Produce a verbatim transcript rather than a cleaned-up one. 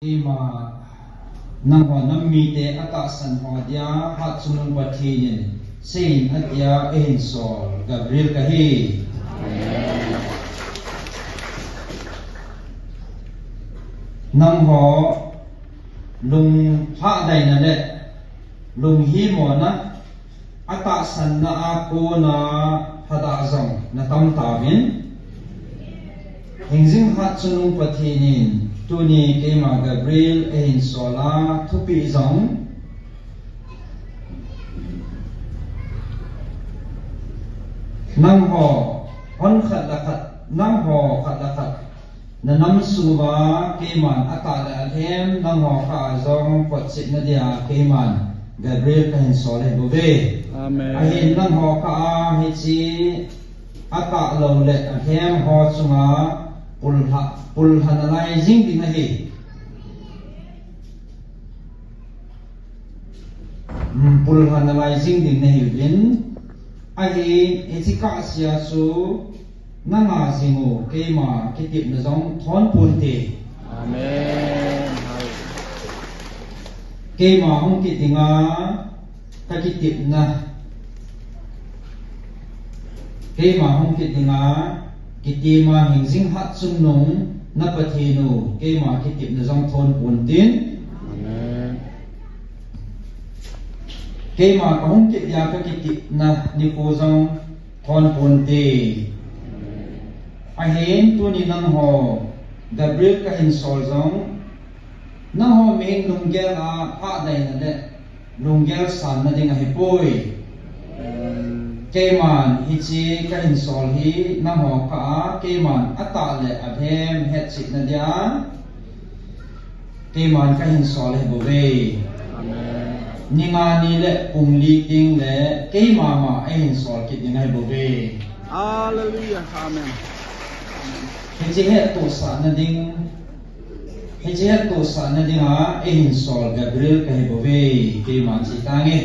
Ima, nangho nam mite atahsan ho dia, Hatchungnung Pathen in, seiyin atia, eihin sol, Gabriel kahi. Nangho, lunglhadaina le, lunghimona, atahsanna a kona lhadah jong natam tauvin. Hingjing Hatchungnung Pathen in tuni keima Gabriel eihin sol a thupeh jong nangho hon khat le khat, nangho khat le khat, na nam sunguva keiman atah le alhem, nangho kah a jong potchetna dia keiman Gabriel kahin sol ahi bouve. Amen. Ahin nangho kah a hiche atah lou le alhem ho chunga pulha, pulha nalai jing ding ahi. Hmm, pulha nalai jing ding nahiuvin. Ahin, hiche kahsea chu nanga jing u, keima kitepna jong thon ponte. Amen. Keima hung kit dinga, kakitepna. Keima hung kit dinga, kitepna hingjing Hatchungnung na Pathen u, keima kitepna jong thon pontin. Amen. Keima kahung kit dia kakitepna nikho jong thon ponte. Ahin tuni nangho, Gabriel kahin sol jong, nangho mihem lunggel a lhadaina le lunggel sanna ding ahipoi. Keiman hiche kahin sol hi nangho kah a keiman atah le alhem hetchetna dia keiman kahin sol ahi bouve. Amen. Ni nga ni le pung li teng le keima ma eihin sol kit ding ahi bouve. Hallelujah. Amen. Hiche hettohsahna ding, hiche hettohsahna dinga eihin sol Gabriel kahi bouve, keiman che tange.